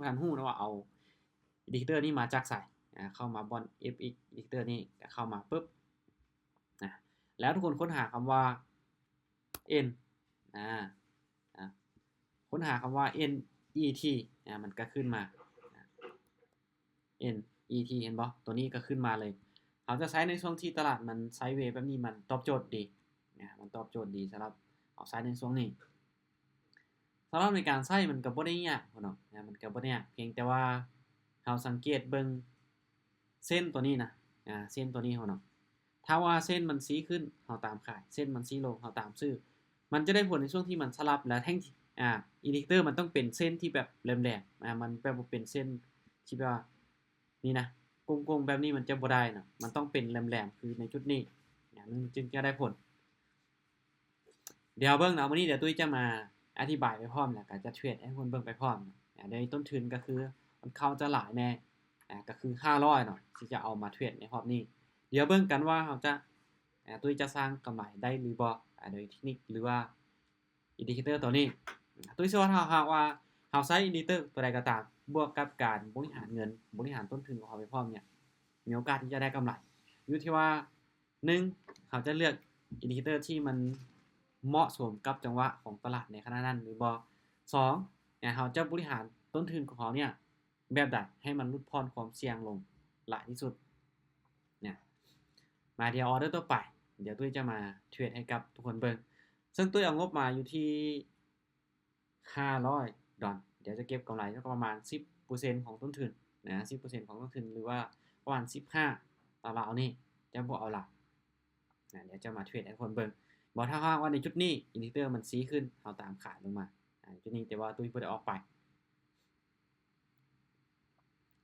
ທ່ານຮູ້ນະວ່າເອົາ indicator ນີ້ມາຈາກໃສ. ອາ ເຂົ້າມາບ່ອນ F X indicator ນີ້ ກະເຂົ້າມາປຶບ ນະ ແລ້ວທຸກຄົນຄົ້ນຫາຄຳວ່າ N ອາ ອາ ຄົ້ນຫາຄຳວ່າ N E T ອາ ມັນກະຂຶ້ນມາ N E T ເຫັນບໍ່? ໂຕນີ້ກະຂຶ້ນມາເລີຍ. ເຮົາຈະໃຊ້ໃນຊ່ວງທີ່ຕະຫຼາດມັນໄຊເວແບບນີ້ ມັນຕອບໂຈດດີ ນະ ມັນຕອບໂຈດດີສຳລັບເຮົາໃຊ້ໃນຊ່ວງນີ້. ສຳລັບໃນການໃຊ້ມັນກະບໍ່ໄດ້ຍາກເນາະ ນະ ມັນກະບໍ່ໄດ້ຍາກ ພຽງແຕ່ວ່າເຮົາສັງເກດເບິ່ງເສັ້ນໂຕນີ້ນະ ອາ ເສັ້ນໂຕນີ້ເຮົາເນາະ ຖ້າວ່າເສັ້ນມັນຊີ້ຂຶ້ນ ເຮົາຕາມຂາຍ ເສັ້ນມັນຊີ້ລົງ ເຮົາຕາມຊື້ ມັນຈະໄດ້ຜົນໃນຊ່ວງທີ່ມັນສະຫຼັບ ແລະ ແທ່ງ ອາ indicator ມັນຕ້ອງເປັນເສັ້ນທີ່ແບບແຫຼມໆ ອາ ມັນແບບບໍ່ເປັນເສັ້ນທີ່ແບບວ່າ ນີ້ນະ ໂກ່ງໆ ແບບນີ້ມັນຈະບໍ່ໄດ້ນະ ມັນຕ້ອງເປັນແຫຼມໆ ຄືໃນຈຸດນີ້ ອາ ມັນຈຶ່ງຈະໄດ້ຜົນ. ດຽວເບິ່ງເນາະ ມື້ນີ້ດຽວຕຸ້ຍຈະມາອະທິບາຍໄປພ້ອມ ແລ້ວກະຈະເທຣດໃຫ້ທຸກຄົນເບິ່ງໄປພ້ອມ. ອາ ໂດຍຕົ້ນທຶນກະຄືຄ່ອນຂ້າງຈະຫຼາຍແດ່ ອາ ກະຄືຫ້າຮ້ອຍເນາະ ທີ່ຈະເອົາມາເທຣດໃນຮອບນີ້. ດຽວເບິ່ງກັນວ່າເຮົາຈະ ອາ ຕຸ້ຍຈະສ້າງກຳໄລໄດ້ຫຼືບໍ່ ອາ ໂດຍເທັກນິກ ຫຼືວ່າ indicator ໂຕນີ້. ຕຸ້ຍເຊື່ອວ່າຖ້າຫາກວ່າເຮົາໃຊ້ indicator ໂຕໃດກະຕາມ ບວກກັບການບໍລິຫານເງິນ ບໍລິຫານຕົ້ນທຶນຂອງເຮົາໄປພ້ອມເນຍ ມີໂອກາດທີ່ຈະໄດ້ກຳໄລ ຢູ່ທີ່ວ່າ ໜຶ່ງ ເຮົາຈະເລືອກ indicator ທີ່ມັນເໝາະສົມກັບຈັງຫວະຂອງຕະຫຼາດໃນຂະນະນັ້ນຫຼືບໍ່. ສອງ ເຮົາຈະບໍລິຫານຕົ້ນທຶນຂອງເຮົາເນຍ ແບບໃດໃຫ້ມັນຫຼຸດຜ່ອນຄວາມສ່ຽງລົງຫຼາຍທີ່ສຸດນະ. ມາດຽວອໍເດີຕໍ່ໄປ ດຽວຕຸ້ຍຈະມາເທຣດໃຫ້ກັບທຸກຄົນເບິ່ງ ເຊິ່ງຕຸ້ຍເອົາງົບມາຢູ່ທີ່ຫ້າຮ້ອຍດອນ ດຽວຈະເກັບກຳໄລປະມານສິບເປີເຊັນຂອງຕົ້ນທຶນນະ ສິບເປີເຊັນຂອງຕົ້ນທຶນ ຫຼືວ່າປະມານສິບຫ້າ ຕາລາວນີ້ ຈະບໍ່ເອົາຫຼາຍນະ. ດຽວຈະມາເທຣດໃຫ້ທຸກຄົນເບິ່ງ ບໍ່ ຖ້າຫາກວ່າໃນຈຸດນີ້ indicator ມັນຊີ້ຂຶ້ນ ເຮົາຕາມຂາຍລົງມາ ອາ ຈຸດນີ້ ແຕ່ວ່າຕຸ້ຍບໍ່ໄດ້ອອກໄປ.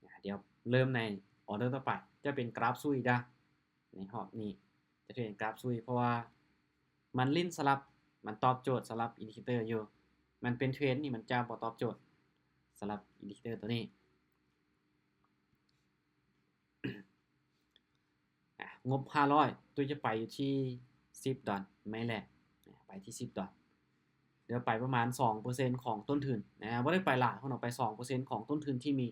ອາ ດຽວເລີ່ມໃນອໍເດີຕໍ່ໄປ ຈະເປັນກຣາຟຊຸຍດາ ໃນຮອບນີ້ຈະເປັນກຣາຟຊຸຍ ເພາະວ່າມັນຫຼິ້ນສະຫຼັບ ມັນຕອບໂຈດສຳລັບ indicator ຢູ່ ມັນເປັນເທຣນນີ້ ມັນຈະບໍ່ຕອບໂຈດສຳລັບ indicator ໂຕນີ້. ອາ ງົບຫ້າຮ້ອຍ ຕຸ້ຍຈະໄປຢູ່ທີ່ສິບດອນ ໄມ້ແລກ ອາ ໄປທີ່ສິບດອນ ດຽວໄປປະມານສອງເປີເຊັນຂອງຕົ້ນທຶນນະ ບໍ່ໄດ້ໄປຫຼາຍ ເຮົາເນາະ ໄປສອງເປີເຊັນຂອງຕົ້ນທຶນທີ່ມີ.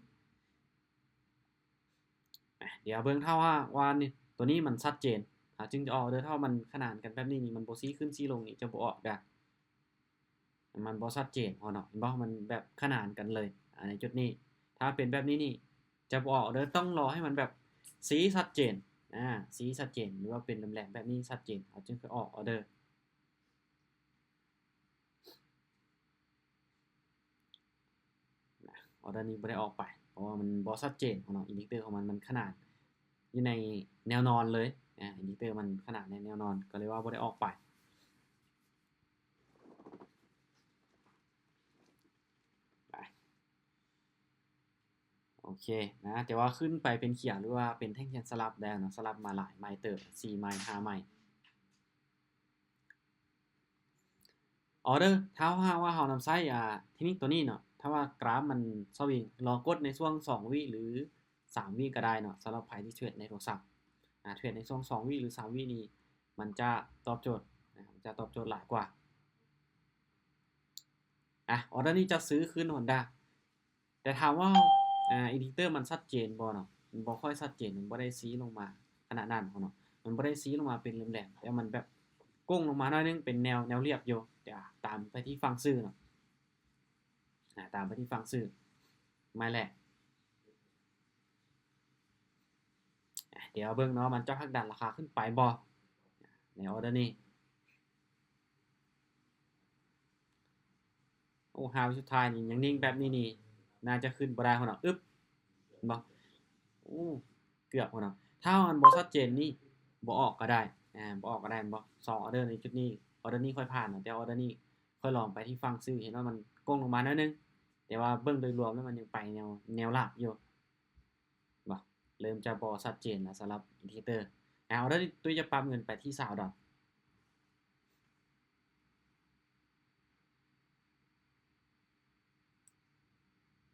ອາ ດຽວເບິ່ງ ຖ້າວ່າ ວ່ານີ້ ໂຕນີ້ມັນຊັດເຈນ ເຮົາຈຶ່ງຈະອອກເດີ ຖ້າວ່າມັນຂະໜານກັນແບບນີ້ນີ້ ມັນບໍ່ຊີ້ຂຶ້ນຊີ້ລົງນີ້ ຈະບໍ່ອອກເດີ. ມັນບໍ່ຊັດເຈນພໍເນາະ ເຫັນບໍ່? ມັນແບບຂະໜານກັນເລີຍ ອາ ໃນຈຸດນີ້ ຖ້າເປັນແບບນີ້ນີ້ ຈະບໍ່ອອກເດີ ຕ້ອງລໍໃຫ້ມັນແບບຊີ້ຊັດເຈນ ອາ ຊີ້ຊັດເຈນ ຫຼືວ່າເປັນແຫຼມໆ ແບບນີ້ຊັດເຈນ ເຮົາຈຶ່ງຄ່ອຍອອກອໍເດີ. ອໍເດີນີ້ບໍ່ໄດ້ອອກໄປ ເພາະວ່າມັນບໍ່ຊັດເຈນເນາະ ອິນດິເຄເຕີຂອງມັນ ມັນຂະໜານຢູ່ໃນແນວນອນເລີຍ ອາ ອິນດິເຄເຕີມັນຂະໜານໃນແນວນອນ ກໍເລີຍວ່າບໍ່ໄດ້ອອກໄປ. ໄປ ໂອເຄນະ ແຕ່ວ່າຂຶ້ນໄປເປັນຂຽວ ຫຼືວ່າເປັນແທ່ງທຽນສະຫຼັບແລ້ວເນາະ ສະຫຼັບມາຫຼາຍໄມ້ເຕີບ ສີ່ໄມ້ ຫ້າໄມ້. ອໍເດີ ຖ້າຫາກວ່າເຮົານຳໃຊ້ ອາ ເທັກນິກໂຕນີ້ເນາະ ຖ້າວ່າກຣາຟມັນສະວິງ ລໍກົດໃນຊ່ວງສອງວິ ຫຼື ສາມວິກໍໄດ້ເນາະ ສຳລັບໃຜທີ່ເທຣດໃນໂທລະສັບ ອາ ເທຣດໃນຊ່ວງສອງວິ ຫຼື ສາມວິນີ້ ມັນຈະຕອບໂຈດນະ ມັນຈະຕອບໂຈດຫຼາຍກວ່າ. ອາ ອໍເດີນີ້ຈະຊື້ຄືນຮອນດາ ແຕ່ຖາມວ່າ ອາ ອິນດິເຄເຕີມັນຊັດເຈນບໍ່ເນາະ ມັນບໍ່ຄ່ອຍຊັດເຈນ ມັນບໍ່ໄດ້ຊີ້ລົງມາຂະໜາດນັ້ນເນາະ ມັນບໍ່ໄດ້ຊີ້ລົງມາເປັນແຫຼມໆ ແຕ່ມັນແບບໂກ່ງລົງມາໜ້ອຍໜຶ່ງ ເປັນແນວ ແນວລຽບຢູ່ ອາ ຕາມໄປທີ່ຝັ່ງຊື້ເນາະ ອາ ຕາມໄປທີ່ຝັ່ງຊື້ ໄມ້ແລກ. ອາ ດຽວເບິ່ງເນາະ ມັນຈະຜັກດັນລາຄາຂຶ້ນໄປບໍ່ ໃນອໍເດີນີ້. ໂອ້ ຫ້າວິສຸດທ້າຍນີ້ຍັງນິ່ງແບບນີ້ນີ້ ໜ້າຈະຂຶ້ນບໍ່ໄດ້ພຸ້ນເນາະ ອຶບ ເຫັນບໍ່? ໂອ້ ເກືອບພຸ້ນເນາະ ຖ້າມັນບໍ່ຊັດເຈນນີ້ ບໍ່ອອກກໍໄດ້ ອາ ບໍ່ອອກກໍໄດ້ ແມ່ນບໍ່? ສອງອໍເດີໃນຈຸດນີ້ ອໍເດີນີ້ຂ້ອຍຜ່ານເນາະ ແຕ່ອໍເດີນີ້ຂ້ອຍລອງໄປທີ່ຝັ່ງຊື້ ເຫັນວ່າມັນໂກ່ງລົງມາໜ້ອຍໜຶ່ງ ແຕ່ວ່າເບິ່ງໂດຍລວມແລ້ວມັນຍັງໄປແນວ ແນວລາບຢູ່ ບໍ່ ເລີ່ມຈະບໍ່ຊັດເຈນແລ້ວສຳລັບອິນດິເຄເຕີ. ອາ ອໍເດີນີ້ຕຸ້ຍຈະປັບເງິນໄປທີ່ຊາວດອນ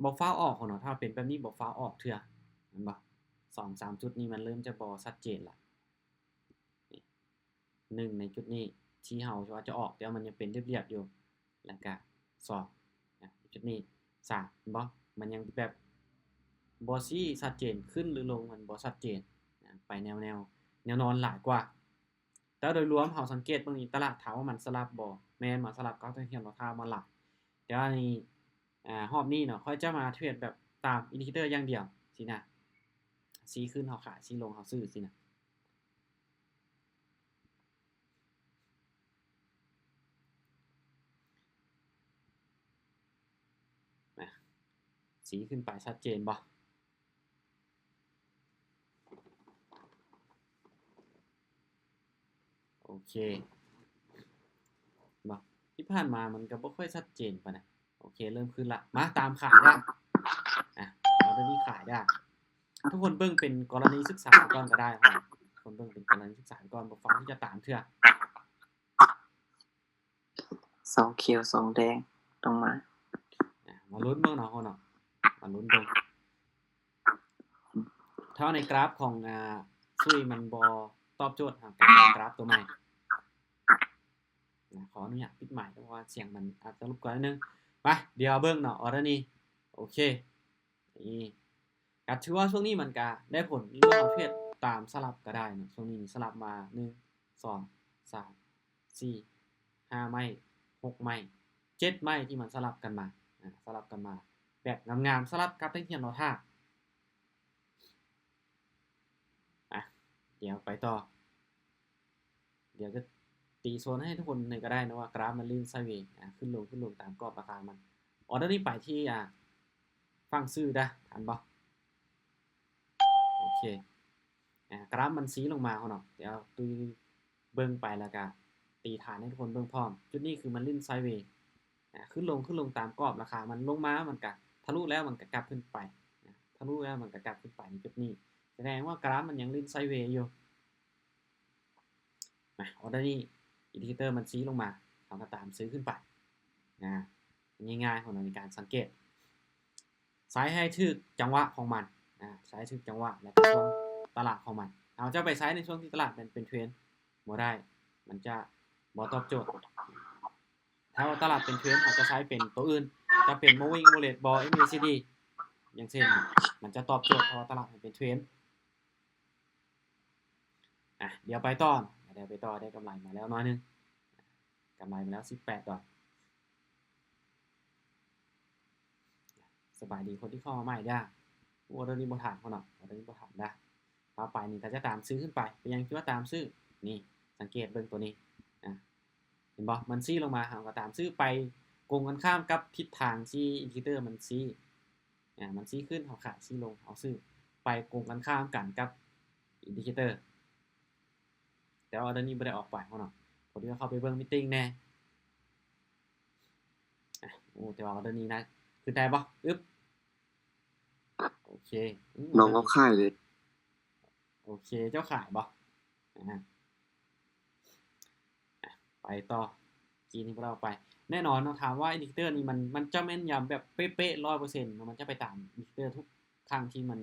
ບໍ່ຟ້າວອອກເນາະ ຖ້າເປັນແບບນີ້ບໍ່ຟ້າວອອກເທື່ອ ແມ່ນບໍ່? ສອງສາມຈຸດນີ້ມັນເລີ່ມຈະບໍ່ຊັດເຈນລະ ນີ້ ໜຶ່ງໃນຈຸດນີ້ທີ່ເຮົາວ່າຈະອອກ ແຕ່ວ່າມັນຍັງເປັນລຽບໆຢູ່ ແລ້ວກະສອງນະ ຈຸດນີ້ ສາມ ເຫັນບໍ່? ມັນຍັງແບບບໍ່ຊີ້ຊັດເຈນ ຂຶ້ນຫຼືລົງມັນບໍ່ຊັດເຈນນະ ໄປແນວ ແນວ ແນວນອນຫຼາຍກວ່າ. ແຕ່ໂດຍລວມເຮົາສັງເກດເບິ່ງນີ້ ຕະຫຼາດຖາມວ່າມັນສະຫຼັບບໍ່? ແມ່ນ ມັນສະຫຼັບກັບແທ່ງທຽນໂລທາມາຫຼາຍ. ແຕ່ວ່ານີ້ ອາ ຮອບນີ້ເນາະ ຂ້ອຍຈະມາເທຣດແບບຕາມອິນດິເຄເຕີຢ່າງດຽວຊີ້ນະ ຊີ້ຂຶ້ນເຮົາຂາຍ ຊີ້ລົງເຮົາຊື້ຊີ້ນະ. ນະ ຊີ້ຂຶ້ນໄປຊັດເຈນບໍ່? ໂອເຄ ເນາະ ທີ່ຜ່ານມາມັນກໍບໍ່ຄ່ອຍຊັດເຈນປານໃດ. ໂອເຄ ເລີ່ມຂຶ້ນລະ ມາຕາມຂາຍເດີ້ ອາ ເອົາຕົວນີ້ຂາຍເດີ້. ທຸກຄົນເບິ່ງເປັນກໍລະນີສຶກສາໄປກ່ອນກໍໄດ້ເນາະ ທຸກຄົນເບິ່ງເປັນກໍລະນີສຶກສາໄປກ່ອນ ບໍ່ຟ້າວທີ່ຈະຕາມເທື່ອ. ສອງຂຽວສອງແດງຕ້ອງມາ ອາ ມາລຸ້ນເບິ່ງເນາະ ເຮົາເນາະ ມາລຸ້ນເບິ່ງ. ຖ້າໃນກຣາຟຂອງ ອາ ຊຸຍມັນບໍ່ຕອບໂຈດ ເຮົາກໍໄປກຣາຟຕົວໃໝ່ນະ. ຂໍອະນຸຍາດປິດໄມ ເພາະວ່າສຽງມັນອາດຈະລົບກວນໜ້ອຍໜຶ່ງ. ໄປ ດຽວເບິ່ງເນາະ ອໍເດີນີ້ ໂອເຄ ນີ້ ກໍຖືວ່າຊ່ວງນີ້ມັນກະໄດ້ຜົນ ຫຼືວ່າເຮົາເທຣດຕາມສະຫຼັບກໍໄດ້ເນາະ. ຊ່ວງນີ້ນີ້ສະຫຼັບມາ ໜຶ່ງ ສອງ ສາມ ສີ່ ຫ້າໄມ້ ຫົກໄມ້ ເຈັດໄມ້ ທີ່ມັນສະຫຼັບກັນມາ ອາ ສະຫຼັບກັນມາແບບງາມໆ ສະຫຼັບກັບແທ່ງທຽນໂລທາ. ອາ ດຽວໄປຕໍ່ ດຽວຈະຕີໂຊນໃຫ້ທຸກຄົນເລີຍກໍໄດ້ເນາະ ວ່າກຣາຟມັນຫຼິ້ນໄຊເວ ອາ ຂຶ້ນລົງ ຂຶ້ນລົງຕາມກອບລາຄາມັນ. ອໍເດີນີ້ໄປທີ່ ອາ ຝັ່ງຊື້ເດີ້ ທັນບໍ່? ໂອເຄ ອາ ກຣາຟມັນຊີ້ລົງມາເນາະ ດຽວຕຸ້ຍເບິ່ງໄປ ແລ້ວກະຕີຖານໃຫ້ທຸກຄົນເບິ່ງພ້ອມ. ຈຸດນີ້ຄືມັນຫຼິ້ນໄຊເວ ອາ ຂຶ້ນລົງ ຂຶ້ນລົງຕາມກອບລາຄາມັນ ລົງມາມັນກະທະລຸແລ້ວມັນກະກັບຂຶ້ນໄປ ນະ ທະລຸແລ້ວມັນກະກັບຂຶ້ນໄປໃນຈຸດນີ້ ສະແດງວ່າກຣາຟມັນຍັງຫຼິ້ນໄຊເວຢູ່. ນະ ອໍເດີນີ້ ອິນດິເຄເຕີມັນຊີ້ລົງມາ ເຮົາກໍຕາມຊື້ຂຶ້ນໄປ ນະ ງ່າຍໆຂອງເຮົາໃນການສັງເກດ ໃຊ້ໃຫ້ຖືກຈັງຫວະຂອງມັນ ນະ ໃຊ້ໃຫ້ຖືກຈັງຫວະ ແລະກໍຊ່ວງຕະຫຼາດຂອງມັນ. ເຮົາຈະໄປໃຊ້ໃນຊ່ວງທີ່ຕະຫຼາດມັນເປັນເທຣນ ບໍ່ໄດ້ ມັນຈະບໍ່ຕອບໂຈດ. ຖ້າວ່າຕະຫຼາດເປັນເທຣນ ເຮົາຈະໃຊ້ເປັນຕົວອື່ນ ຈະເປັນ moving average ບໍ່ ເອັມເອຊີດີ ຢ່າງເຊັ່ນ ມັນຈະຕອບໂຈດ ເພາະວ່າຕະຫຼາດມັນເປັນເທຣນ. ອາ ດຽວໄປຕໍ່ ດຽວໄປຕໍ່ ໄດ້ກຳໄລມາແລ້ວໜ້ອຍໜຶ່ງ ກຳໄລມາແລ້ວສິບແປດດອນ. ສະບາຍດີຄົນທີ່ເຂົ້າມາໃໝ່ເດີ້. ໂອ້ ອໍເດີນີ້ບໍ່ຖາມເຂົາເນາະ ອໍເດີນີ້ບໍ່ຖາມເດີ້. ຕໍ່ໄປນີ້ກໍຈະຕາມຊື້ຂຶ້ນໄປ. ເປັນຫຍັງຄືວ່າຕາມຊື້? ນີ້ ສັງເກດເບິ່ງຕົວນີ້ ອາ ເຫັນບໍ່? ມັນຊີ້ລົງມາ ເຮົາກໍຕາມຊື້ໄປກົງກັນຂ້າມກັບທິດທາງທີ່ອິນດິເຄເຕີມັນຊີ້ ອາ ມັນຊີ້ຂຶ້ນ ເຮົາຂາຍ ຊີ້ລົງ ເຮົາຊື້ ໄປກົງກັນຂ້າມກັນກັບອິນດິເຄເຕີ. ແຕ່ວ່າອໍເດີນີ້ບໍ່ໄດ້ອອກໄປເນາະ ພໍດີວ່າເຂົ້າໄປເບິ່ງມີດຕິງແດ່. ອາ ໂອ້ ແຕ່ວ່າອໍເດີນີ້ນະ ຂຶ້ນໄດ້ບໍ່? ອຶບ ໂອເຄ ອືມ ນ້ອງເອົາຂາຍເລີຍ. ໂອເຄ ເຈົ້າຂາຍບໍ່? ອາ ໄປຕໍ່ ກີ້ນີ້ບໍ່ໄດ້ເອົາໄປ. ແນ່ນອນເນາະ ຖາມວ່າອິນດິເຄເຕີນີ້ມັນ ມັນຈະແມ່ນຍຳແບບເປະໆ ຮ້ອຍເປີເຊັນເນາະ ມັນຈະໄປຕາມອິນດິເຄເຕີທຸກຄັ້ງທີ່ມັນ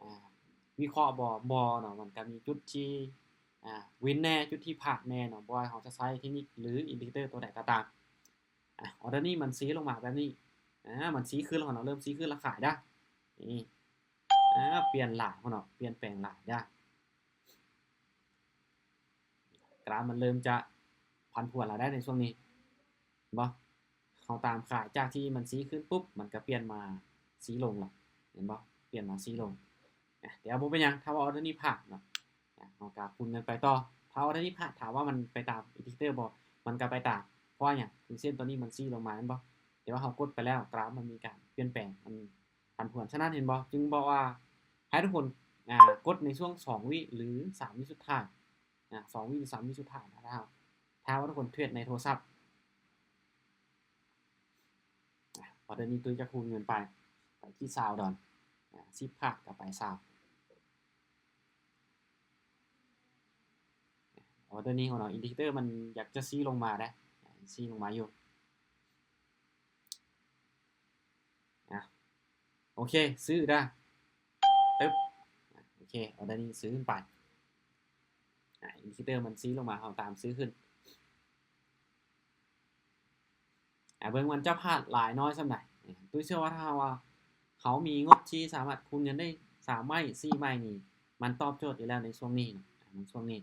ອາ ວິເຄາະບໍ່? ບໍ່ເນາະ ມັນກໍມີຈຸດທີ່ ອາ ວິນແດ່ ຈຸດທີ່ພາດແດ່ເນາະ ບໍ່ວ່າເຮົາຈະໃຊ້ເທັກນິກ ຫຼື ອິນດິເຄເຕີຕົວໃດກໍຕາມ. ອາ ອໍເດີນີ້ມັນຊີ້ລົງມາແບບນີ້ ອາ ມັນຊີ້ຂຶ້ນແລ້ວເນາະ ເລີ່ມຊີ້ຂຶ້ນແລ້ວຂາຍເດີ້. ນີ້ ອາ ປ່ຽນຫຼາຍເນາະ ປ່ຽນແປງຫຼາຍເດີ້. ກຣາຟມັນເລີ່ມຈະຜັນຜວນແລ້ວໃດ໋ໃນຊ່ວງນີ້ ເຫັນບໍ່? ເຮົາຕາມຂາຍ ຈາກທີ່ມັນຊີ້ຂຶ້ນປຸບ ມັນກໍປ່ຽນມາຊີ້ລົງລະ ເຫັນບໍ່? ປ່ຽນມາຊີ້ລົງ. ອາ ແຕ່ວ່າບໍ່ເປັນຫຍັງ ຖ້າວ່າອໍເດີນີ້ຜ່ານເນາະ ອາ ເຮົາກໍຄູນເງິນໄປຕໍ່. ຖ້າອໍເດີນີ້ຜ່ານ ຖາມວ່າມັນໄປຕາມອິນດິເຄເຕີບໍ່? ມັນກໍໄປຕາມ. ເພາະວ່າຫຍັງ? ເສັ້ນຕົວນີ້ມັນຊີ້ລົງມາ ເຫັນບໍ່? ແຕ່ວ່າເຮົາກົດໄປແລ້ວ ກຣາຟມັນມີການປ່ຽນແປງ ມັນ ຜັນຜວນ. ສະນັ້ນເຫັນບໍ່? ຈຶ່ງບອກວ່າໃຫ້ທຸກຄົນ ອາ ກົດໃນຊ່ວງສອງວິ ຫຼື ສາມວິສຸດທ້າຍ ອາ ສອງວິ ຫຼື ສາມວິສຸດທ້າຍ ຖ້າ ຖ້າວ່າທຸກຄົນເທຣດໃນໂທລະສັບ. ອາ ອໍເດີນີ້ຕຸ້ຍຈະຄູນເງິນໄປ ໄປທີ່ຊາວດອນ ອາ ສິບພາດກໍໄປຊາວ. ອໍເດີນີ້ຂອງເຮົາ ອິນດິເຄເຕີມັນຢາກຈະຊີ້ລົງມາເດ້ ອາ ຊີ້ລົງມາຢູ່. ອາ ໂອເຄ ຊື້ເດີ້ ຕຶບ ອາ ໂອເຄ ອໍເດີນີ້ຊື້ຂຶ້ນໄປ. ອາ ອິນດິເຄເຕີມັນຊີ້ລົງມາ ເຮົາຕາມຊື້ຂຶ້ນ. ອາ ເບິ່ງມັນຈະພາດຫຼາຍນ້ອຍສ່ຳໃດ. ຕຸ້ຍເຊື່ອວ່າຖ້າເຮົາວ່າ ເຮົາມີງົບທີ່ສາມາດຄູນເງິນໄດ້ສາມໄມ້ ສີ່ໄມ້ນີ້ ມັນຕອບໂຈດຢູ່ແລ້ວໃນຊ່ວງນີ້ເນາະ ໃນຊ່ວງນີ້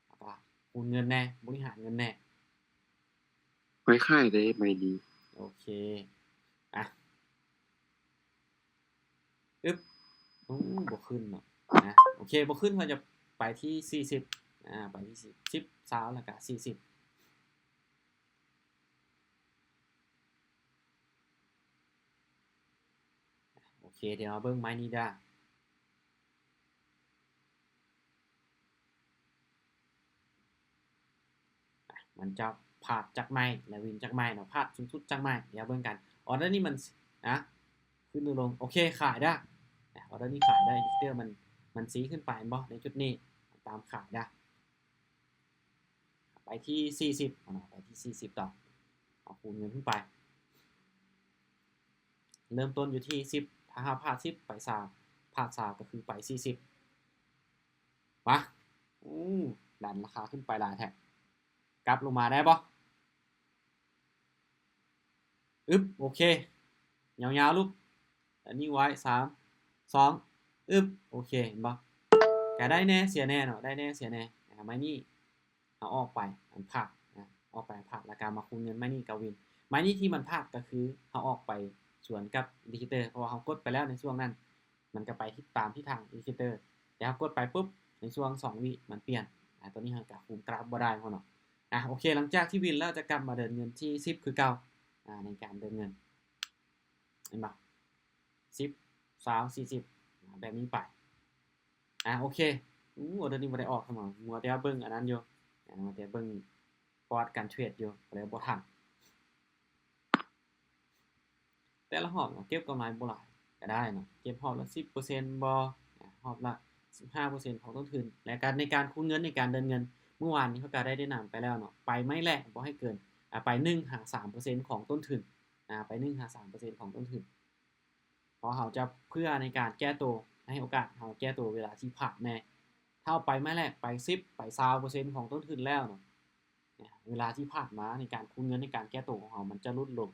ແລ້ວກໍຄູນເງິນແດ່ ບໍລິຫານເງິນແດ່ ຂ້ອຍຂາຍໄດ້ໄມ້ນີ້ ໂອເຄ ອ່ະ ອຶບ ໂອ້ ບໍ່ຂຶ້ນເນາະ ນະ ໂອເຄ ບໍ່ຂຶ້ນ ເຮົາຈະໄປທີ່ສີ່ສິບ ອ່າ ໄປທີ່ສິບ ສິບ ຊາວ ແລ້ວກະສີ່ສິບ ໂອເຄ ດຽວເຮົາເບິ່ງໄມ້ນີ້ເດີ້ ອ່ະ ມັນຈະພາດຈັກໄມ້ ແລະ ວິນຈັກໄມ້ເນາະ ພາດສູງສຸດຈັກໄມ້ ດຽວເບິ່ງກັນ ອໍເດີນີ້ມັນ ນະ ຂຶ້ນຫຼືລົງ ໂອເຄ ຂາຍເດີ້ ອໍເດີນີ້ຂາຍເດີ້ ອິນດິເຄເຕີມັນ ມັນຊີ້ຂຶ້ນໄປແມ່ນບໍ່ ໃນຈຸດນີ້ ຕາມຂາຍເດີ້ ໄປທີ່ສີ່ສິບ ເນາະ ໄປທີ່ສີ່ສິບຕໍ່ ເອົາຄູນເງິນຂຶ້ນໄປ ເລີ່ມຕົ້ນຢູ່ທີ່ສິບ ຖ້າຫາກພາດສິບໄປຊາວ ພາດຊາວກໍຄືໄປສີ່ສິບ ມາ ໂອ້ ດັນລາຄາຂຶ້ນໄປຫຼາຍແທ້ ກັບລົງມາໄດ້ບໍ່? ອຶບ ໂອເຄ ຍາວໆ ລູກ ອັນນີ້ໄວ້ ສາມ ສອງ ອຶບ ໂອເຄ ເຫັນບໍ່? ກະໄດ້ແດ່ເສຍແດ່ເນາະ ໄດ້ແດ່ເສຍແດ່ ອ່າ ໄມ້ນີ້ ເຮົາອອກໄປ ອັນພາດນະ ອອກໄປ ອັນພາດ ແລ້ວກະມາຄູນເງິນໄມ້ນີ້ກະວິນ ໄມ້ນີ້ທີ່ມັນພາດກະຄືເຮົາອອກໄປສວນກັບອິນດິເຄເຕີ ເພາະວ່າເຮົາກົດໄປແລ້ວໃນຊ່ວງນັ້ນ ມັນກະໄປທິດຕາມທິດທາງອິນດິເຄເຕີ ແຕ່ເຮົາກົດໄປປຸບ ໃນຊ່ວງສອງວິມັນປ່ຽນ ອາ ຕົວນີ້ເຮົາກະຄຸມກຣາຟບໍ່ໄດ້ເນາະ ອາ ໂອເຄ ຫຼັງຈາກທີ່ວິນແລ້ວຈະກັບມາເດີນເງິນທີ່ສິບຄືເກົ່າ ອາ ໃນການເດີນເງິນ ເຫັນບໍ່? ສິບ ຊາວ ສີ່ສິບ ອາ ແບບນີ້ໄປ ອາ ໂອເຄ ໂອ້ ອອເດີນີ້ບໍ່ໄດ້ອອກຊັ້ນ ມັວແຕ່ເບິ່ງອັນນັ້ນຢູ່ ອາ ມັວແຕ່ເບິ່ງປະຫວັດການເທຣດຢູ່ ກໍເລີຍບໍ່ທັນ ແຕ່ລະຮອບເນາະ ເກັບກຳໄລບໍ່ຫຼາຍກໍໄດ້ເນາະ ເກັບຮອບລະສິບເປີເຊັນບໍ ອາ ຮອບລະສິບຫ້າເປີເຊັນຂອງຕົ້ນທຶນ ແລະ ການ ໃນການຄູນເງິນ ໃນການເດີນເງິນ ມື້ວານນີ້ເຮົາກໍໄດ້ແນະນຳໄປແລ້ວເນາະ ໄປໄມ້ແລກບໍ່ໃຫ້ເກີນ ອາ ໄປໜຶ່ງຫາສາມເປີເຊັນຂອງຕົ້ນທຶນ ອາ ໄປໜຶ່ງຫາສາມເປີເຊັນຂອງຕົ້ນທຶນ ເພາະເຮົາຈະເພື່ອໃນການແກ້ໂຕ ໃຫ້ໂອກາດເຮົາແກ້ໂຕເວລາທີ່ພາດແດ່ ຖ້າເຮົາໄປໄມ້ແລກໄປສິບ ໄປຊາວເປີເຊັນຂອງຕົ້ນທຶນແລ້ວເນາະ ເວລາທີ່ພາດມາໃນການຄູນເງິນ ໃນການແກ້ໂຕຂອງເຮົາມັນຈະຫຼຸດລົງ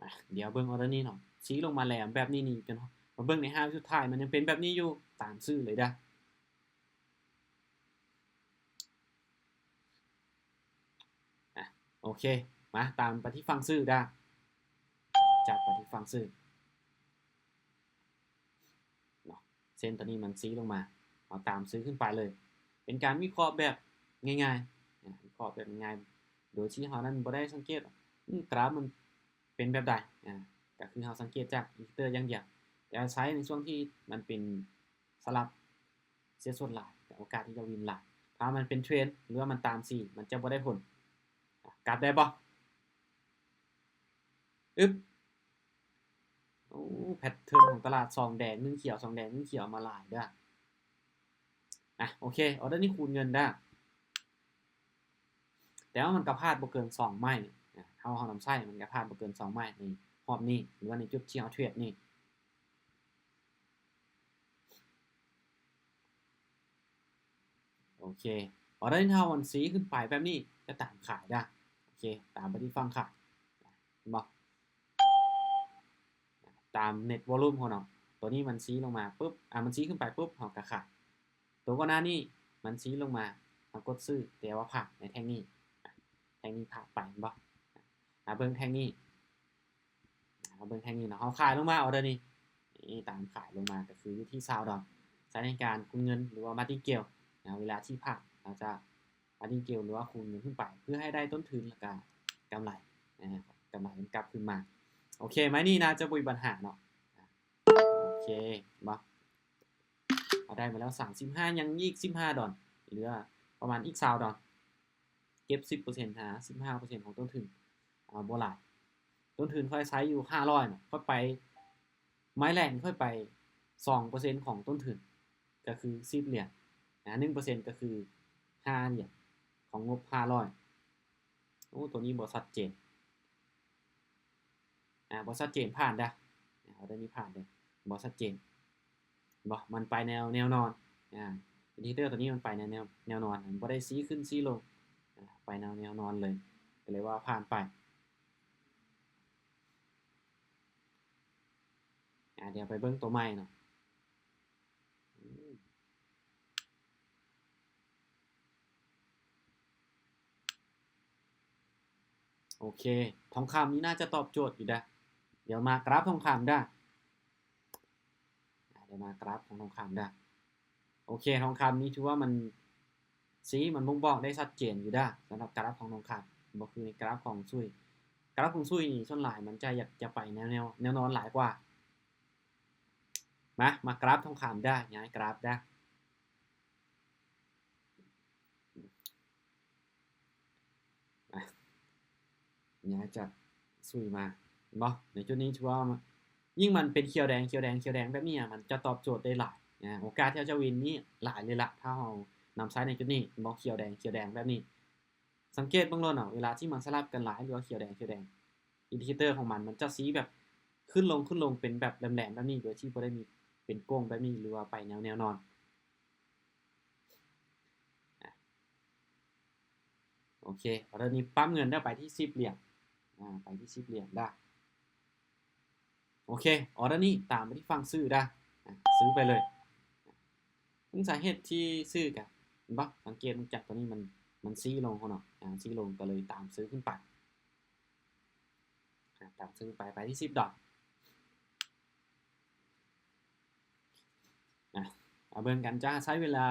ອາ ດຽວເບິ່ງອອເດີນີ້ເນາະ ຊີ້ລົງມາແຫຼມແບບນີ້ນີ້ ຈົນມາເບິ່ງໃນຫ້າວິສຸດທ້າຍ ມັນຍັງເປັນແບບນີ້ຢູ່ ຕາມຊື່ເລີຍເດີ້ ອາ ໂອເຄ ມາຕາມໄປທີ່ຝັ່ງຊື້ເດີ້ ຈັດໄປທີ່ຝັ່ງຊື້ ເນາະ ເສັ້ນຕົວນີ້ມັນຊີ້ລົງມາ ເຮົາຕາມຊື້ຂຶ້ນໄປເລີຍ ເປັນການວິເຄາະແບບງ່າຍໆ ນະ ວິເຄາະແບບງ່າຍໆ ໂດຍທີ່ເຮົານັ້ນບໍ່ໄດ້ສັງເກດວ່າ ອືມ ກຣາຟມັນເປັນແບບໃດ ອາ ກໍຄືເຮົາສັງເກດຈາກອິນດິເຄເຕີຢ່າງດຽວ ແຕ່ວ່າໃຊ້ໃນຊ່ວງທີ່ມັນເປັນສະຫຼັບ ເສຍສ່ວນຫຼາຍ ແຕ່ໂອກາດທີ່ຈະວິນຫຼາຍ ຖ້າມັນເປັນເທຣນ ຫຼືວ່າມັນຕາມສີ ມັນຈະບໍ່ໄດ້ຜົນ ອາ ກັບໄດ້ບໍ່? ອຶບ ໂອ້ ແພັດເທີນຂອງຕະຫຼາດ ສອງແດງໜຶ່ງຂຽວ ສອງແດງໜຶ່ງຂຽວ ມາຫຼາຍເດີ້ ອາ ໂອເຄ ອອເດີນີ້ຄູນເງິນເດີ້ ແຕ່ວ່າມັນກໍພາດບໍ່ເກີນສອງໄມ້ ອາ ເທົ່າເຮົານຳໃຊ້ ມັນກໍພາດບໍ່ເກີນສອງໄມ້ໃນຮອບນີ້ ຫຼືວ່າໃນຈຸດທີ່ເຮົາເທຣດນີ້ ໂອເຄ ອອເດີທີ່ເຮົາມັນຊີ້ຂຶ້ນໄປແບບນີ້ ກໍຕາມຂາຍເດີ້ ໂອເຄ ຕາມໄປທີ່ຝັ່ງຂາຍ ເຫັນບໍ່? ຕາມເນັດວອລຸ່ມເຮົາເນາະ ຕົວນີ້ມັນຊີ້ລົງມາປຶບ ອາ ມັນຊີ້ຂຶ້ນໄປປຶບ ເຮົາກໍຂາຍ ຕົວກ່ອນໜ້ານີ້ມັນຊີ້ລົງມາ ເຮົາກົດຊື້ ແຕ່ວ່າພາດໃນແທ່ງນີ້ ອາ ແທ່ງນີ້ພາດໄປ ເຫັນບໍ່? ອາ ເບິ່ງແທ່ງນີ້ ເຮົາເບິ່ງແທ່ງນີ້ເນາະ ເຮົາຂາຍລົງມາ ອອເດີນີ້ ນີ້ຕາມຂາຍລົງມາກໍຄືຢູ່ທີ່ຊາວດອນ ໃຊ້ໃນການຄູນເງິນ ຫຼືວ່າມາຕິງເກວນະ ເວລາທີ່ພາດ ເຮົາຈະມາຕິງເກວ ຫຼືວ່າຄູນເງິນຂຶ້ນໄປ ເພື່ອໃຫ້ໄດ້ຕົ້ນທຶນ ແລ້ວກະກຳໄລນະ ກຳໄລມັນກັບຄືນມາ ໂອເຄ ໄມ້ນີ້ໜ້າຈະບໍ່ມີບັນຫາເນາະ ໂອເຄ ເຫັນບໍ່? ເຮົາໄດ້ມາແລ້ວສາມສິບຫ້າ ຍັງອີກສິບຫ້າດອນ ເຫຼືອປະມານອີກຊາວດອນ ເກັບສິບເປີເຊັນຫາສິບຫ້າເປີເຊັນຂອງຕົ້ນທຶນ ເອົາບໍ່ຫຼາຍ ຕົ້ນທຶນຂ້ອຍໃຊ້ຢູ່ຫ້າຮ້ອຍນະ ຂ້ອຍໄປ ໄມ້ແລກນີ້ຂ້ອຍໄປສອງເປີເຊັນຂອງຕົ້ນທຶນ ກໍຄືສິບຫຼຽນນະ ໜຶ່ງເປີເຊັນກໍຄືຫ້າຫຼຽນຂອງງົບຫ້າຮ້ອຍ ໂອ້ ຕົວນີ້ບໍ່ຊັດເຈນ ອາ ບໍ່ຊັດເຈນ ຜ່ານເດີ້ ອາ ອອເດີນີ້ຜ່ານເດີ້ ບໍ່ຊັດເຈນ ເຫັນບໍ່? ມັນໄປແນວ ແນວນອນ ອາ ອິນດິເຄເຕີຕົວນີ້ມັນໄປແນວ ແນວ ແນວນອນ ມັນບໍ່ໄດ້ຊີ້ຂຶ້ນຊີ້ລົງ ອາ ໄປແນວ ແນວນອນເລີຍ ກໍເລີຍວ່າຜ່ານໄປ. ດຽວໄປເບິ່ງໂຕໃໝ່ເນາະ. ໂອເຄ ທອງຄຳນີ້ໜ້າຈະຕອບໂຈດຢູ່ເດ້. ດຽວມາກຣາຟທອງຄຳເດ້. ດຽວມາກຣາຟຂອງທອງຄຳເດ້. ໂອເຄ ທອງຄຳນີ້ຖືວ່າມັນ ສີມັນບົ່ງບອກໄດ້ຊັດເຈນຢູ່ເດ້ ສຳລັບກຣາຟຂອງທອງຄຳ. ບໍ່ຄືໃນກຣາຟຂອງຊຸຍ. ກຣາຟຂອງຊຸຍນີ້ສ່ວນຫຼາຍມັນຈະຢາກຈະໄປແນວ ແນວ ແນວນອນຫຼາຍກວ່າ. ມາ ມາກຣາຟທອງຄຳເດ້ ຍ້າຍກຣາຟເດ້. ອາ ຍ້າຍຈາກຊຸຍມາ ເຫັນບໍ່? ໃນຈຸດນີ້ຖືວ່າ ຍິ່ງມັນເປັນຂຽວແດງ ຂຽວແດງ ຂຽວແດງແບບນີ້ ມັນຈະຕອບໂຈດໄດ້ຫຼາຍ. ອາ ໂອກາດທີ່ເຮົາຈະວິນນີ້ຫຼາຍເລີຍລະ ຖ້າເຮົານຳໃຊ້ໃນຈຸດນີ້ ເຫັນບໍ່? ຂຽວແດງ ຂຽວແດງແບບນີ້. ສັງເກດເບິ່ງໂລດເນາະ ເວລາທີ່ມັນສະຫຼັບກັນຫຼາຍ ຫຼືວ່າຂຽວແດງ ຂຽວແດງ ອິນດິເຄເຕີຂອງມັນ ມັນຈະຊີ້ແບບຂຶ້ນລົງ ຂຶ້ນລົງ ເປັນແບບແຫຼມໆແບບນີ້ ໂດຍທີ່ບໍ່ໄດ້ມີເປັນໂກ້ງແບບນີ້ ຫຼືວ່າໄປແນວ ແນວນອນ. ອາ ໂອເຄ ອໍເດີນີ້ປ້ຳເງິນໄດ້ໄປທີ່ສິບຫຼຽນ ອາ ໄປທີ່ສິບຫຼຽນດາ. ໂອເຄ ອໍເດີນີ້ຕາມໄປທີ່ຝັ່ງຊື້ດາ ອາ ຊື້ໄປເລີຍ. ເຊິ່ງສາເຫດທີ່ຊື້ກະ ເຫັນບໍ່? ສັງເກດເບິ່ງຈາກໂຕນີ້ມັນ ມັນຊີ້ລົງເນາະ ອາ ຊີ້ລົງ ກໍເລີຍຕາມຊື້ຂຶ້ນໄປ ອາ ຕາມຊື້ໄປ ໄປທີ່ສິບດອນ. ອາ ມາເບິ່ງກັນ ຈະໃຊ້ເວລາ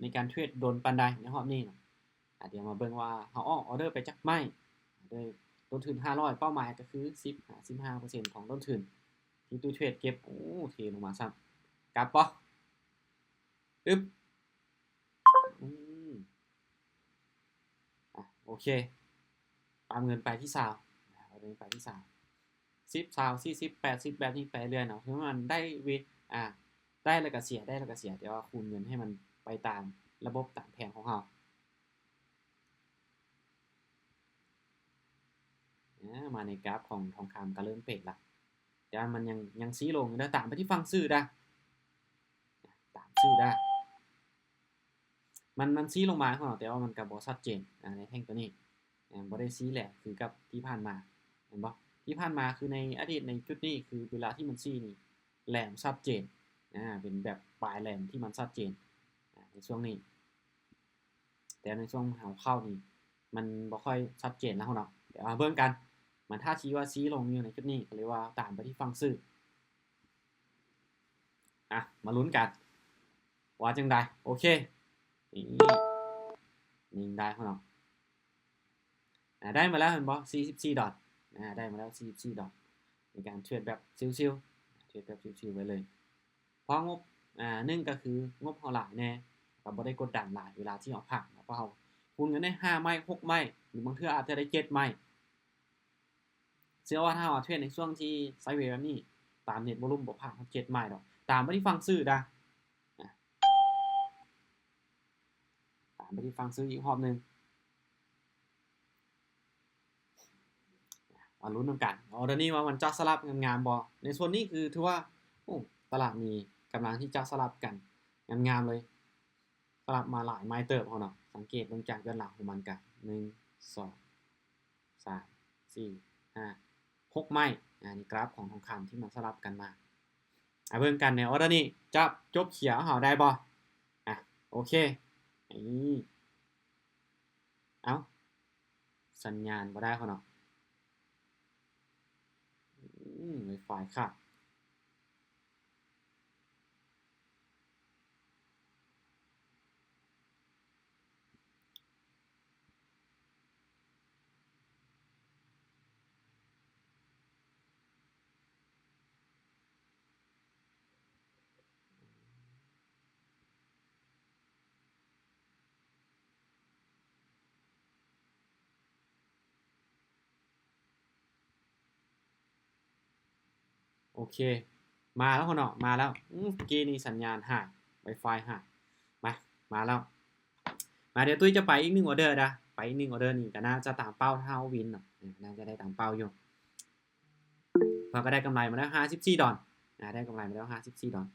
ໃນການເທຣດດົນປານໃດໃນຮອບນີ້ເນາະ. ອາ ດຽວມາເບິ່ງວ່າເຮົາອອກອໍເດີໄປຈັກໄມ້ ໂດຍຕົ້ນທຶນຫ້າຮ້ອຍ ເປົ້າໝາຍກໍຄືສິບຫາສິບຫ້າເປີເຊັນຂອງຕົ້ນທຶນທີ່ຕູ້ເທຣດເກັບ. ໂອ້ ເທລົງມາຊ້ຳ ກັບບໍ່? ອຶບ ອືມ ອາ ໂອເຄ ປ້ຳເງິນໄປທີ່ຊາວ ອາ ໄປທີ່ຊາວ ສິບ ຊາວ ສີ່ສິບ ແປດສິບ ແບບນີ້ໄປເລື້ອຍເນາະ. ຄືມັນໄດ້ເວ ອາ ໄດ້ແລ້ວກໍເສຍ ໄດ້ແລ້ວກໍເສຍ ແຕ່ວ່າຄູນເງິນໃຫ້ມັນໄປຕາມລະບົບ ຕາມແຜນຂອງເຮົາ. ອາ ມາໃນກຣາຟຂອງທອງຄຳກໍເລີ່ມເປນລະ ແຕ່ວ່າມັນຍັງ ຍັງຊີ້ລົງຢູ່ເດີ. ຕາມໄປທີ່ຝັ່ງຊື້ດາ ຕາມຊື້ດາ. ມັນ ມັນຊີ້ລົງມາເນາະ ແຕ່ວ່າມັນກໍບໍ່ຊັດເຈນ ອາ ໃນແທ່ງໂຕນີ້ ອາ ບໍ່ໄດ້ຊີ້ແຫຼມຄືກັບທີ່ຜ່ານມາ ເຫັນບໍ່? ທີ່ຜ່ານມາຄືໃນອະດີດ ໃນຈຸດນີ້ ຄືເວລາທີ່ມັນຊີ້ນີ້ແຫຼມຊັດເຈນ ອາ ເປັນແບບປາຍແຫຼມທີ່ມັນຊັດເຈນ ອາ ໃນຊ່ວງນີ້. ແຕ່ໃນຊ່ວງເຮົາເຂົ້ານີ້ ມັນບໍ່ຄ່ອຍຊັດເຈນແລ້ວເນາະ. ດຽວມາເບິ່ງກັນ ມັນຖ້າຊີ້ວ່າຊີ້ລົງຢູ່ໃນຈຸດນີ້ ກໍເລີຍວ່າຕາມໄປທີ່ຝັ່ງຊື້. ອາ ມາລຸ້ນກັນວ່າຈັ່ງໃດ. ໂອເຄ ນີ້ ຍິງໄດ້ເນາະ. ອາ ໄດ້ມາແລ້ວເຫັນບໍ່? ສີ່ສິບສີ່ດອນ ອາ ໄດ້ມາແລ້ວສີ່ສິບສີ່ດອນ ໃນການເທຣດແບບຊິວໆ ເທຣດແບບຊິວໆໄວ້ເລີຍ. ເພາະງົບ ອາ ໜຶ່ງກໍຄືງົບເຮົາຫຼາຍແດ່ ກໍບໍ່ໄດ້ກົດດັນຫຼາຍເວລາທີ່ເຮົາພັກເນາະ ເພາະເຮົາຄູນເງິນໄດ້ຫ້າໄມ້ ຫົກໄມ້ ຫຼືບາງເທື່ອອາດຈະໄດ້ເຈັດໄມ້. ເຊື່ອວ່າຖ້າເຮົາເທຣດໃນຊ່ວງທີ່ໄຊເວແບບນີ້ ຕາມເນັດວອລຸມ ບໍ່ພາດຮອດເຈັດໄມ້ດອກ. ຕາມໄປທີ່ຝັ່ງຊື້ດາ ອາ ຕາມໄປທີ່ຝັ່ງຊື້ອີກຮອບໜຶ່ງ. ມາລຸ້ນນຳກັນ ອໍເດີນີ້ວ່າມັນຈະສະຫຼັບງາມໆບໍ່. ໃນໂຊນນີ້ຄືຖືວ່າ ໂອ້ ຕະຫຼາດນີ້ກຳລັງທີ່ຈະສະຫຼັບກັນງາມໆເລີຍ ສະຫຼັບມາຫຼາຍໄມ້ເຕີບເຮົາເນາະ. ສັງເກດເບິ່ງຈາກເບື້ອງຫຼັງຂອງມັນກະ ໜຶ່ງ ສອງ ສາມ ສີ່ ຫ້າ ຫົກໄມ້. ອາ ນີ້ກຣາຟຂອງທອງຄຳທີ່ມັນສະຫຼັບກັນມາ. ອາ ເບິ່ງກັນໃນອໍເດີນີ້ ຈະຈົບຂຽວເຮົາໄດ້ບໍ່? ອາ ໂອເຄ ນີ້ ເອົ້າ ສັນຍານບໍ່ໄດ້ເນາະ. ອືມ ໄວຟາຍຂາດ. ໂອເຄ ມາແລ້ວເນາະ ມາແລ້ວ. ອືມ ເມື່ອກີ້ນີ້ສັນຍານຫາຍ ໄວຟາຍຫາຍ. ມາ ມາແລ້ວ. ມາ ດຽວຕຸ້ຍຈະໄປອີກໜຶ່ງອໍເດີນະ ໄປອີກໜຶ່ງອໍເດີນີ້ກໍໜ້າຈະຕາມເປົ້າ ຖ້າເຮົາວິນເນາະ ເອີ ໜ້າຈະໄດ້ຕາມເປົ້າຢູ່. ເຮົາກໍໄດ້ກຳໄລມາແລ້ວຫ້າສິບສີ່ດອນ ອາ ໄດ້ກຳໄລມາແລ້ວຫ້າສິບສີ່ດອນ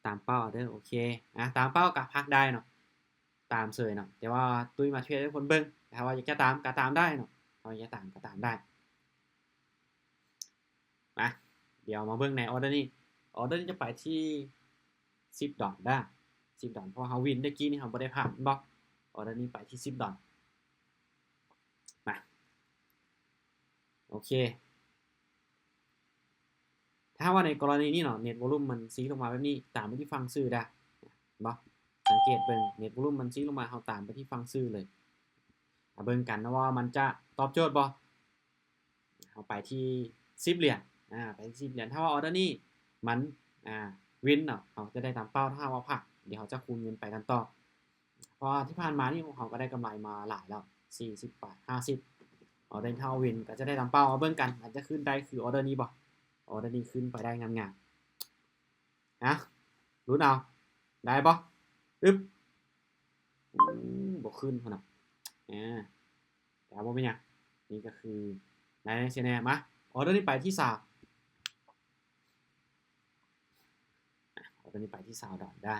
ຕາມເປົ້າເດີ. ໂອເຄ ອາ ຕາມເປົ້າກໍພັກໄດ້ເນາະ ຕາມເສີຍເນາະ. ແຕ່ວ່າຕຸ້ຍມາເທຣດໃຫ້ຄົນເບິ່ງ ຖ້າວ່າຢາກຈະຕາມກໍຕາມໄດ້ເນາະ ຖ້າວ່າຢາກຈະຕາມກໍຕາມໄດ້. ມາ ດຽວມາເບິ່ງໃນອໍເດີນີ້ ອອເດີນີ້ຈະໄປທີ່ສິບດອນເດີ ສິບດອນ ເພາະວ່າເຮົາວິນແຕ່ກີ້ນີ້ ເຮົາບໍ່ໄດ້ພາດແມ່ນບໍ່? ອອເດີນີ້ໄປທີ່ສິບດອນ ມາ ໂອເຄ ຖ້າວ່າໃນກໍລະນີນີ້ເນາະ ເນັດວອລຸ່ມມັນຊີ້ລົງມາແບບນີ້ ຕາມໄປທີ່ຝັ່ງຊື້ເດີ ເຫັນບໍ່? ສັງເກດເບິ່ງ ເນັດວອລຸ່ມມັນຊີ້ລົງມາ ເຮົາຕາມໄປທີ່ຝັ່ງຊື້ເລີຍ ມາເບິ່ງກັນເນາະວ່າມັນຈະຕອບໂຈດບໍ່? ເຮົາໄປທີ່ສິບຫຼຽນ ອາ ໄປທີ່ສິບຫຼຽນ ຖ້າວ່າອອເດີນີ້ມັນ ອາ ວິນເນາະ ເຮົາຈະໄດ້ຕາມເປົ້າ ຖ້າວ່າພາດ ດຽວເຮົາຈະຄູນເງິນໄປກັນຕໍ່ ເພາະວ່າທີ່ຜ່ານມານີ້ພວກເຮົາກໍໄດ້ກຳໄລມາຫຼາຍແລ້ວ ສີ່ສິບປາຍ ຫ້າສິບ ອອເດີນີ້ຖ້າເຮົາວິນກໍຈະໄດ້ຕາມເປົ້າ ມາເບິ່ງກັນ ມັນຈະຂຶ້ນໄດ້ຄືອອເດີນີ້ບໍ່? ອອເດີນີ້ຂຶ້ນໄປໄດ້ງາມໆ ອະ ລຸ້ນເອົາ ໄດ້ບໍ່? ອຶບ ອືມ ບໍ່ຂຶ້ນພຸ້ນນະ ອາ ແຕ່ບໍ່ເປັນຫຍັງ ນີ້ກໍຄືໄດ້ແດ່ເສຍແດ່ ມາ ອອເດີນີ້ໄປທີ່ຊາວ ອາ ອອເດີນີ້ໄປທີ່ຊາວດອນເດີ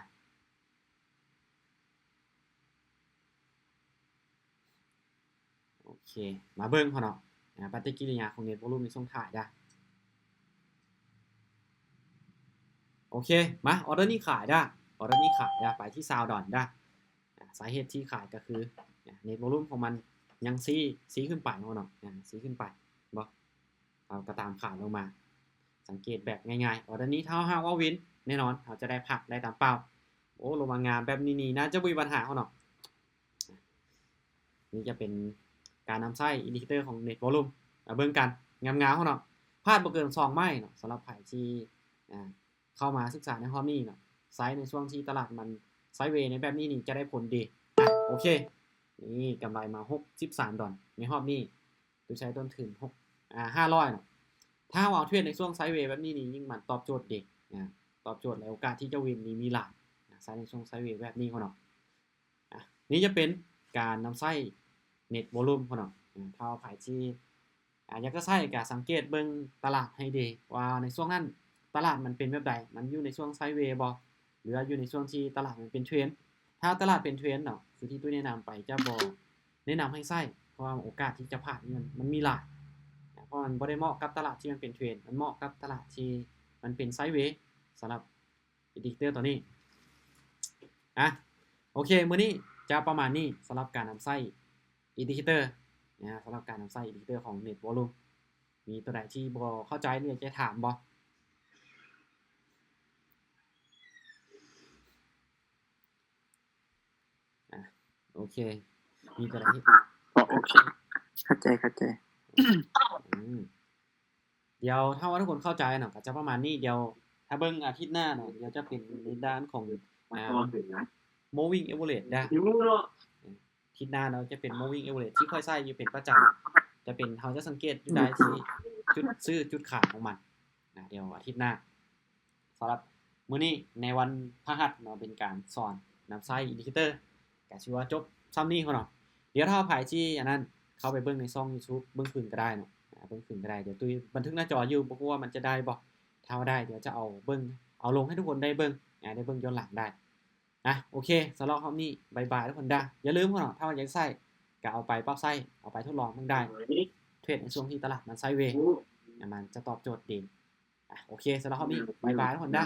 ໂອເຄ ມາເບິ່ງເຮົາເນາະ ອາ ປະຕິກິລິຍາຂອງເນັດວອລຸ່ມໃນຊ່ວງຂາຍເດີ ໂອເຄ ມາ ອອເດີນີ້ຂາຍເດີ ອອເດີນີ້ຂາຍເດີ ໄປທີ່ຊາວດອນເດີ ອາ ສາເຫດທີ່ຂາຍກໍຄື ອາ ເນັດວອລຸ່ມຂອງມັນຍັງຊີ້ ຊີ້ຂຶ້ນໄປເນາະ ອາ ຊີ້ຂຶ້ນໄປ ເຫັນບໍ່? ເຮົາກໍຕາມຂາລົງມາ ສັງເກດແບບງ່າຍໆ ອອເດີນີ້ຖ້າຫາກວ່າວິນ ແນ່ນອນເຮົາຈະໄດ້ພາດ ໄດ້ຕາມເປົ້າ ໂອ້ ລົງມາງາມແບບນີ້ນີ້ ໜ້າຈະບໍ່ມີບັນຫາເຮົາເນາະ ນີ້ຈະເປັນການນຳໃຊ້ອິນດິເຄເຕີຂອງເນັດວອລຸ່ມ ມາເບິ່ງກັນ ງາມໆເຮົາເນາະ ພາດບໍ່ເກີນສອງໄມ້ເນາະ ສຳລັບໃຜທີ່ ອາ ເຂົ້າມາສຶກສາໃນຮອບນີ້ເນາະ ໃຊ້ໃນຊ່ວງທີ່ຕະຫຼາດມັນໄຊເວໃນແບບນີ້ນີ້ຈະໄດ້ຜົນດີ ອາ ໂອເຄ ນີ້ກຳໄລມາຫົກສິບສາມດອນໃນຮອບນີ້ ໂດຍໃຊ້ຕົ້ນທຶນຫົກ ອາ ຫ້າຮ້ອຍເນາະ ຖ້າເຮົາເທຣດໃນຊ່ວງໄຊເວແບບນີ້ນີ້ ຍິ່ງມັນຕອບໂຈດເດ ອາ ຕອບໂຈດ ແລະ ໂອກາດທີ່ຈະວິນນີ້ມີຫຼາຍ ອາ ໃຊ້ໃນຊ່ວງໄຊເວແບບນີ້ເນາະ ອາ ນີ້ຈະເປັນການນຳໃຊ້ເນັດວອລຸ່ມເນາະ ອາ ຖ້າໃຜທີ່ ອາ ຢາກຈະໃຊ້ກໍສັງເກດເບິ່ງຕະຫຼາດໃຫ້ດີ ວ່າໃນຊ່ວງນັ້ນຕະຫຼາດມັນເປັນແບບໃດ ມັນຢູ່ໃນຊ່ວງໄຊເວບໍ່ ຫຼືວ່າຢູ່ໃນຊ່ວງທີ່ຕະຫຼາດມັນເປັນເທຣນ ຖ້າຕະຫຼາດເປັນເທຣນເນາະ ຄືທີ່ຕຸ້ຍແນະນຳໄປ ຈະບໍ່ແນະນຳໃຫ້ໃຊ້ ເພາະວ່າໂອກາດທີ່ຈະພາດນີ້ມັນ ມັນມີຫຼາຍ ເພາະມັນບໍ່ໄດ້ເໝາະກັບຕະຫຼາດທີ່ມັນເປັນເທຣນ ມັນເໝາະກັບຕະຫຼາດທີ່ມັນເປັນໄຊເວ ສຳລັບ ອິນດິເຄເຕີຕົວນີ້ ອາ ໂອເຄ ມື້ນີ້ຈະປະມານນີ້ ສຳລັບການນຳໃຊ້ອິນດິເຄເຕີ ນະ ສຳລັບການນຳໃຊ້ອິນດິເຄເຕີຂອງເນັດວອລຸ່ມ ມີຕົວໃດທີ່ບໍ່ເຂົ້າໃຈ ຫຼື ຢາກຈະຖາມບໍ່? ອາ ໂອເຄ ມີຕົວໃດທີ່ ອໍ ໂອເຄ ເຂົ້າໃຈ ເຂົ້າໃຈ ອືມ ດຽວຖ້າວ່າທຸກຄົນເຂົ້າໃຈເນາະ ກໍຈະປະມານນີ້ ດຽວຖ້າເບິ່ງອາທິດໜ້າເນາະ ດຽວຈະເປັນໃນດ້ານຂອງ ອາ moving average ເດີ ອາ ອາທິດໜ້າເນາະ ຈະເປັນ moving average ທີ່ຂ້ອຍໃຊ້ຢູ່ເປັນປະຈຳ ຈະເປັນ ເຮົາຈະສັງເກດຢູ່ໄດ້ທີ່ຈຸດຊື້ຈຸດຂາຍຂອງມັນ ອາ ດຽວອາທິດໜ້າ ສຳລັບມື້ນີ້ໃນວັນພະຫັດເນາະ ເປັນການສອນນຳໃຊ້ອິນດິເຄເຕີ ກະຊິວ່າຈົບຊ່ຳນີ້ພຸ້ນເນາະ ດຽວຖ້າໃຜທີ່ອັນນັ້ນ ເຂົ້າໄປເບິ່ງໃນຊ່ອງ YouTube ເບິ່ງຄືນກໍໄດ້ເນາະ ອາ ເບິ່ງຄືນກໍໄດ້ ດຽວຕຸ້ຍບັນທຶກໜ້າຈໍຢູ່ ບໍ່ຮູ້ວ່າມັນຈະໄດ້ບໍ່ ຖ້າວ່າໄດ້ ດຽວຈະເອົາເບິ່ງ ເອົາລົງໃຫ້ທຸກຄົນໄດ້ເບິ່ງ ອາ ໄດ້ເບິ່ງຍ້ອນຫຼັງໄດ້ ອາ ໂອເຄ ສຳລັບຮອບນີ້ ບາຍບາຍທຸກຄົນເດີ ຢ່າລືມເນາະ ຖ້າວ່າຢາກໃຊ້ ກໍເອົາໄປປັບໃຊ້ ເອົາໄປທົດລອງເບິ່ງໄດ້ ເທຣດໃນຊ່ວງທີ່ຕະຫຼາດມັນໄຊເວ ມັນຈະຕອບໂຈດດີ ອາ ໂອເຄ ສຳລັບຮອບນີ້ ບາຍບາຍທຸກຄົນເດີ.